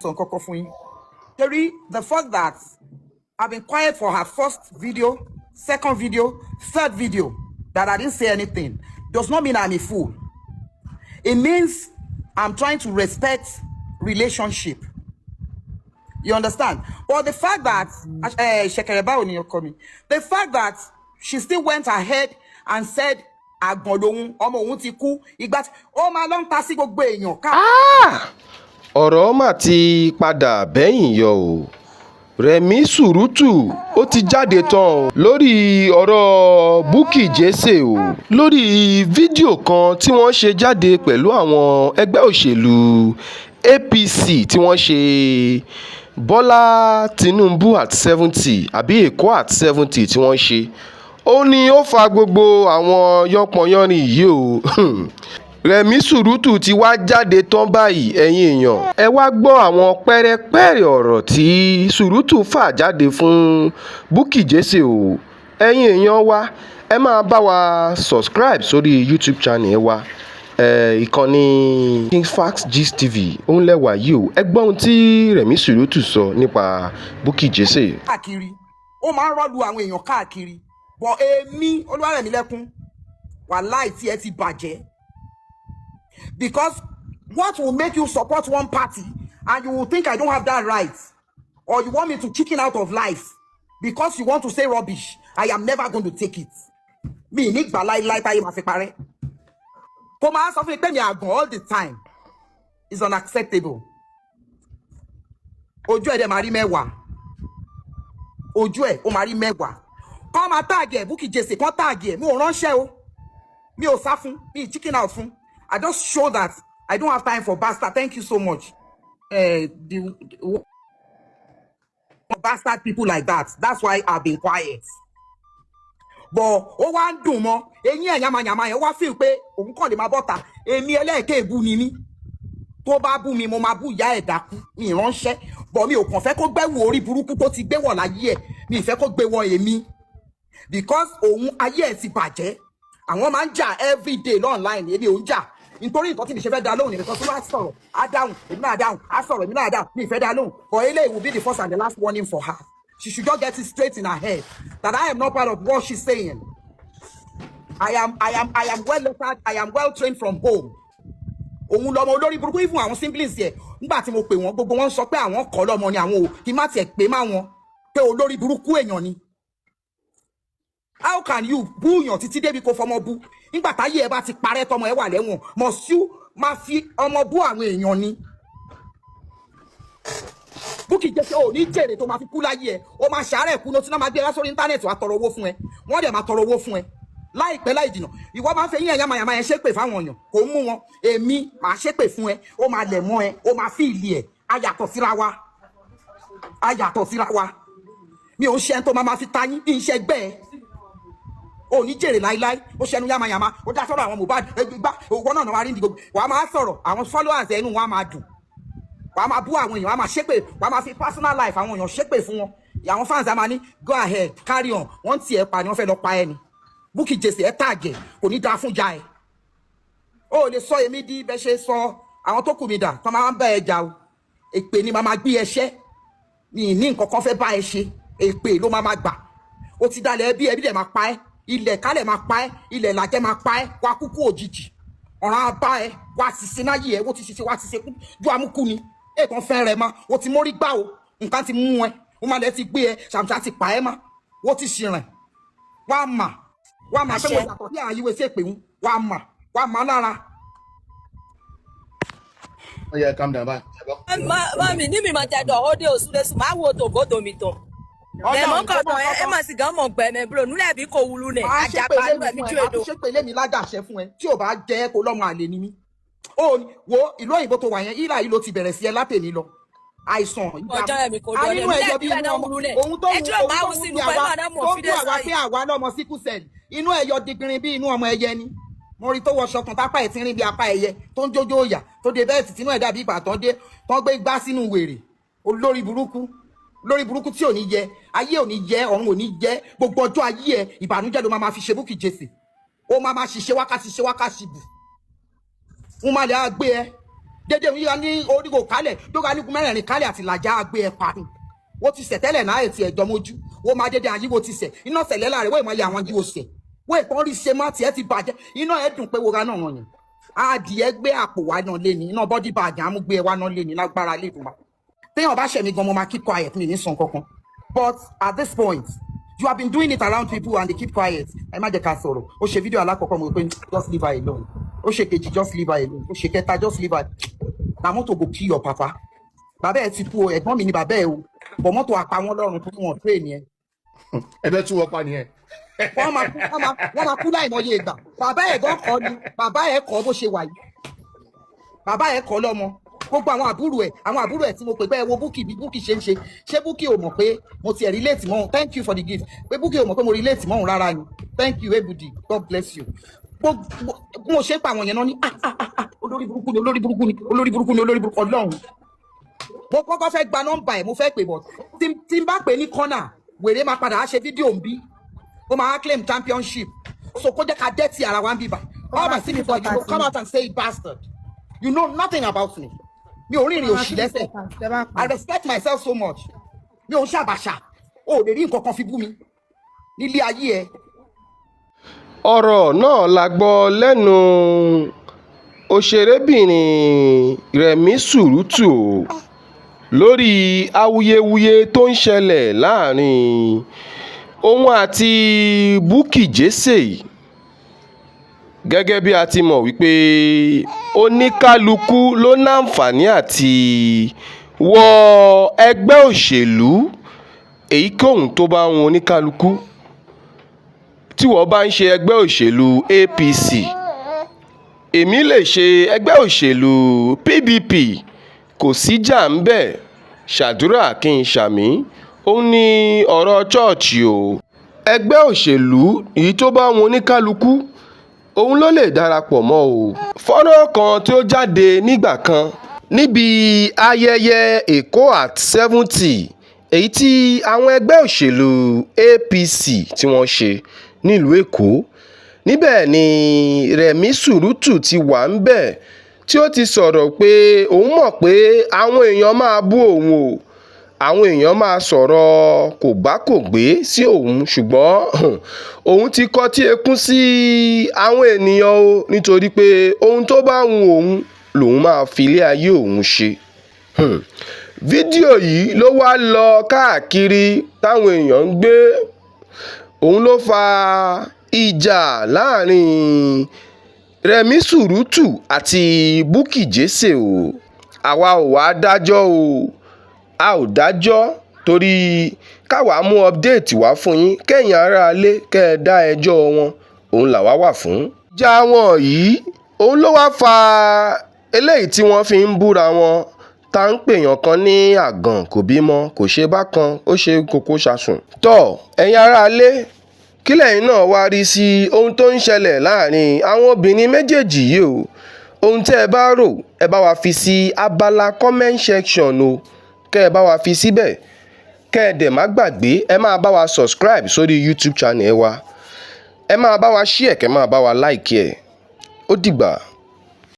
Sọ nǹkan kan fún yín torí the fact that I've been quiet for her first video, second video, third video, that I didn't say anything, does not mean I'm a fool. It means I'm trying to respect relationship. You understand? But the fact that Ṣẹ̀kẹ̀rẹ̀, báwo ni ọkọ mi, the fact that she still went ahead and said àgbọ̀n lòun, ọmọ òun ti kú, ìgbà tí ó máa lọ ń ta sí gbogbo èèyàn ká. Ọ̀rọ̀ mà ti padà bẹ́yìn yọ ọ́, Remi Surutu ó ti jáde tán o lórí ọ̀rọ̀ Bukky Jesse o, lórí fídíò kan tí wọ́n ṣe jáde pẹ̀lú àwọn ẹgbẹ́ òṣèlú APC tí wọ́n ṣe Bọ́lá Tinubu at 70 àbí Èkó at 70 tí wọ́n ṣe, ó ní ó fa gbogbo àwọn yánpọnyánrin yìí o. Remi Surutu ti wá jáde tán báyìí. Ẹ̀yin èèyàn, ẹ wáá gbọ́ àwọn pẹ́rẹpẹ̀rẹ ọ̀rọ̀ tí Surutu fà jáde fún Bukky Jesse o. Ẹ̀yin èèyàn wa, ẹ máa bá wa subscribe sórí YouTube channel wa, ìkànnì King's Gist TV òun lẹ́wà yìí o. Ẹ gbọ́ ohun tí Remi Surutu sọ nípa Bukky Jesse. Káàkiri, ó máa ń rọ́ọ̀lù àwọn èèyàn káàkiri bọ̀. Èmi Olúwarẹ̀mílẹ́kún, wàláì tí ẹ ti bàjẹ́, because what will make you support one party and you will think I don't have that right, or you want me to chicken out of life because you want to say rubbish? I am never going to take it. Mi ní gbà láíláí táyé máa fi parẹ́. Kó máa sọ fún mi pé mi àgàn all the time is unacceptable. Ojú ẹ̀ dẹ̀ máa rí mẹ́wàá, ojú ẹ̀ ó máa rí mẹ́wàá. Kọ́ máa tag ẹ̀, Bukky Jesse, kọ́ tag ẹ̀. Mi ò ránṣẹ́ o, mi ò sá fún, mi chicken out fún. I just show that I don't have time for bastard. Thank you so much. The bastard people like that, that's why I've been quiet. But ó wá ń dùn mọ́ eyín ẹ̀ yamayama yẹn, ó wá feel pé òun kàn lè máa bọ́ta. Èmi ẹlẹ́ẹ̀kẹ́ èbú ni mí. Tó bá bú mi, mo máa bú ìyá ẹ̀ dákú. Mi ìránṣẹ́ bọ̀, mi ò kàn fẹ́ kó gbẹ́wò orí burúkú tó ti gbé wọ̀ láyé ẹ̀. Mi ì fẹ́ kó gbé wọ èmi because òun ayé ẹ̀ ti bàjẹ́. Àwọn máa ń jà everyday online, èmi ò ń jà nítorí nǹkan tí mi ṣe fẹ́ dá lóhùn nìkan. Tó bá sọ̀rọ̀, á dáhùn, èmi náà dáhùn, á sọ̀rọ̀, èmi náà dáhùn. Mi ì fẹ́ dá lóhùn, but eléyìí will be the first and the last warning for her. She should just get it straight in her head that I am not part of what she's saying. I am well lettered. I am well trained from home. Òun lọmọ olórí burúkú. Even àwọn siblings yẹ, nígbà tí mo pè wọ́n, gbogbo wọn sọ pé àwọn kọ́ lọ́mọ ni àwọn ò kí má tiẹ̀ pé má wọn pé olórí burúkú èèyàn ni. How can you búyàn títí débi kò fọmọ bú? Nígbà táyé ẹ bá ti parẹ́, tọmọ ẹ wà lẹ́wọ̀n, must you máa fi ọmọ bú àwọn èèyàn ni? Bukky Jesse, ò ní jèrè tó máa fi kú láyé ẹ. Ó máa ṣàárẹ̀ kú ní tí náà máa gbé wá sórí íńtánẹ́ẹ̀tì, wàá tọrọ owó fún ẹ, wọ́n dẹ̀ máa tọrọ owó fún ẹ láìpẹ́ láì jìnà. Ìwọ máa ń fẹ́ yín ẹ̀yàmàyàmà yẹn ṣépè fáwọn èèyàn, kò ń mú wọn. Èmi máa ṣépè fún ẹ, ó máa lẹ̀ mọ́ ẹ, ó máa fi ìlì ẹ̀. A yàtọ̀ síra wa, a yàtọ̀ síra wa. Mi ò ń ṣe ẹni tó máa fi ta yín bí iṣẹ́ gbẹ́ ẹ. Ò ní jèrè láíláí. Ó ṣẹnu yamayama, ó dá sọ́rọ̀ àwọn Mohbad gbá òwò náà wàá rí ní gbogbo. Wàá máa sọ̀rọ̀, àwọn followers ẹnu wọn á máa dùn. Wàá máa bú àwọn èèyàn, wàá máa ṣépè, wàá máa fi personal life àwọn èèyàn ṣépè fún wọn. Àwọn fans á máa ní, "Go ahead, carry on." Wọ́n tiẹ̀ pa ni, wọ́n fẹ́ lọ pa ẹ ni. Bukky Jesse, ẹ tag ẹ̀, kò ní dáa fún ja ẹ. Ó lè sọ èmi di bẹ́ẹ̀ ṣe sọ àwọn tó kù mí dà tó máa ń bá ẹ jà o. Èpè ni màá máa gbé ẹṣẹ́ mi ní nǹkan kan fẹ́ bá ẹ ṣe, èpè ló máa máa gbà. Ó ti dalẹ̀ ẹbí, ẹbí dẹ̀ máa pa ẹ́, ilẹ̀ kálẹ̀ máa pa ẹ́, ilẹ̀ làjẹ́ máa pa ẹ́. Wá kúkú òjijì, ọ̀ràn á bá ẹ, wá ṣiṣẹ́ náyé ẹ. Wó ti ṣiṣẹ́, wá ṣiṣẹ́ kú ju amúkú ni. Èèkàn fẹ́ rẹ ma, ó ti mórí gbá o, nǹkan ti mú ẹ, ó máa lẹ ti gbé ẹ, ṣàmùṣà ti pa ẹ má. Wó ti ṣìrìn, wá mà, wá mà pé mo yàtọ̀ sí àyíwé sí èpè ń wá mà, wá mà lára. Ó yẹ calm down báyìí. Mami ní mi ma tẹ dọ̀ ó dé oṣù lẹ́sùn máa wo tògódò mi tán. Mẹ̀mọ́ kọ̀ tán ẹ má sì gán mọ̀ gbẹ̀mẹ̀ bro núlẹ̀ bí kò wúlú nẹ̀ Máa ṣépè àjàpá lé mi nù ẹ̀mí fún ju ẹ, máa èdò. tún ṣépè lé mi lájàṣẹ fún ẹ. Tí ò bá jẹ́ kó lọ́mọ àlè ni mí. Ó wo ìlú òyìnbó tó wà yẹn, ìlà yìí ló ti bẹ̀rẹ̀ sí ẹ látẹ̀ní lọ, àìsàn. Ọjọ́ ẹ̀mí kò dọ̀ nínú ẹ̀yọ bí inú ọmọ òun tó wù Ẹjọ́ òun máa tó wù wù sínú bí pẹ̀lú àwa àdámọ̀ tó ń fídíò bí àwa sáyé. pé àwa lọ́mọ sickle cell, inú ẹ̀yọ digbirin bí inú ọmọ ẹyẹ ni. Mo rí tó wọṣọ kan tápá ẹ̀ tí ń rí bí apá ẹyẹ, tó ń jójó òyà, tó dé bẹ́ẹ̀ tì tínú ẹ̀ dàbí ìgbà tán dé tán gbé gbá sínú wèrè. Olórí burúkú, lórí burúkú tí ò ní yẹ, ayé ò ní yẹ, ọ̀run ò ní yẹ. Gbogbo ọjọ́ ayé ẹ, ìbànújẹ́ ló máa ma fi ṣe. Bukky Jesse, ó máa ma ṣiṣẹ́ wákàtí, ṣiṣẹ́ wákàtí bù ń má lè á gbé ẹ. Dédé yíya ní orígo kálẹ̀ dókà nígun mẹ́rẹ̀ẹ̀rin kálẹ̀ àti làjà àgbé ẹ̀ pa ni. Wọ́n ti sẹ̀ tẹ́lẹ̀ náà ètì ẹ̀jọ́ mojú. Wọ́n máa dédé àyíwò ti sẹ̀. Iná sẹ̀lẹ̀ láàrin wọ́n ìmọ̀ iye àwọn yíwo sẹ̀. Wọ́n ìpọ́n rí ṣe má tiẹ̀ ti bàjẹ́. Iná ẹ̀ dùn pé wo ra náà wọ̀nyí. Adìẹ gbé àpò wa náà lé ní. Iná body bag àmúgbé ẹ wa náà lé ní lágbára lè dùn wa. Téèyàn bá ṣẹ̀mí gan, mo máa keep quiet, mi ní sàn kankan. But at this point, you have been doing it around people and they keep quiet. Ẹ má jẹ́ ká sọ̀rọ̀. Ó ṣe fídíò alákọ̀ọ́kọ́, mo rò pé just leave her alone. Ó ṣe kejì, just leave her alone. Ó ṣe kẹta, just leave her. Na mọ́tò go kill your papa. Bàbá ẹ ti kú o, ẹ̀gbọ́n mi ni bàbá ẹ o. Bọ̀ mọ́tò apá wọn lọ́rùn tó wọn train yẹn. Ẹ bẹ tún wọ pa nìyẹn. Wọ́n máa kú láìmọye ìgbà. Bàbá ẹ̀ gan kọ́ ni, bàbá ẹ̀ kọ́ bó ṣe wà yìí. Bàbá ẹ̀ kọ́ lọ́mọ. Gbogbo àwọn àbúrò ẹ̀ tí mo pè pé ẹ wo Bukky, bí Bukky ṣe ń ṣe. Ṣé Bukky ò mọ̀ pé mo tiẹ̀ relate mọ́ òun? Thank you for the gift. Pé Bukky ò mọ̀ pé mo relate mọ́ òun rárá ni. Thank you, Ebudi. God bless you. Gbogbo bí mo ṣe ń pa àwọn yẹn náà ní, ah ah ah ah, olórí burúkú ni, olórí burúkú ni, olórí burúkú ni, olórí burúkú ọlọ́run. Mo kọ́kọ́ fẹ́ gba nọ́mbà ẹ̀, mo fẹ́ pè bọ̀ tí n bá pè ní kọ́nà wèrè, máa padà á ṣe fídíò ń bí, ó máa claim championship, so kó jẹ́ ká dẹ́tì ara wa ń bíbà. All my see me for you go come out and say, "Bastard, you know nothing about me." Mi ò rìnrìn òṣì lẹ́sẹ̀. I respect myself so much. Mi ò ń ṣàbàṣà. O ò lè rí nǹkan kan fi bú mi nílé ayé ẹ. Ọ̀rọ̀ náà la gbọ́ lẹ́nu òṣèrébìnrin Remi Surutu o lórí awuyewuye tó ń ṣẹlẹ̀ láàrin òun àti Bukky Jesse. Gẹ́gẹ́ bí a ti mọ̀ wípé oníkálukú ló láǹfààní àti wọ ẹgbẹ́ òṣèlú èyíkéyìí tó bá wù oníkálukú. Tí wọ́n bá ń ṣe ẹgbẹ́ òṣèlú APC, èmi lè ṣe ẹgbẹ́ òṣèlú PDP, kò síjà níbẹ̀. Ṣàdúrà kí n sàmì òun ní ọ̀rọ̀ ṣọ́ọ̀ṣì o. Ẹgbẹ́ òṣèlú èyí tó bá wù oníkálukú òun ló lè darapọ̀ mọ́ o. Fọ́nrán kan tí ó jáde nígbà kan níbi ayẹyẹ Èkó at 70, èyí tí àwọn ẹgbẹ́ òṣèlú APC tí wọ́n ṣe nílùú Èkó, níbẹ̀ ni Remi Surutu ti wà níbẹ̀ tí ó ti sọ̀rọ̀ pé òun mọ̀ pé àwọn èèyàn máa bú òun o, àwọn èèyàn máa sọ̀rọ̀ kòbákògbé sí òun, ṣùgbọ́n òun ti kọtí ekún sí àwọn ènìyàn o, nítorí pé ohun tó bá wu òun lòun máa fi ilé ayé òun ṣe. Fídíò yìí ló wá lọ káàkiri táwọn èèyàn ń gbé. Òun ló fa ìjà láàrin Remi Surutu àti Bukky Jesse o. Àwa ò wá dájọ́ o, a ò dájọ́, torí káwa mú update wá fún yín, kẹ́yìn aráalé kẹ́ ẹ dá ẹjọ́ wọn, òun làwa wà fún. Ìjà wọn yìí òun ló wáá fa eléyìí tí wọ́n fi ń búra wọn, tá ń pèèyàn kan ní àgàn, kò bímọ, kò ṣe bákan, ó ṣe kókó ṣàṣùn. Tọ́ ẹ̀yin aráalé, kí lẹ́yìn náà wá rí sí ohun tó ń ṣẹlẹ̀ láàrin àwọn obìnrin méjèèjì yìí o? Ohun tẹ́ ẹ bá rò, ẹ bá wa fi sí abala comment section o, kẹ́ ẹ bá wa fi síbẹ̀. Kẹ́ ẹ dẹ̀ má gbàgbé, ẹ máa bá wa subscribe sórí YouTube channel wa, ẹ máa bá wa share, kẹ́ máa bá wa like ẹ̀. Ó dìgbà.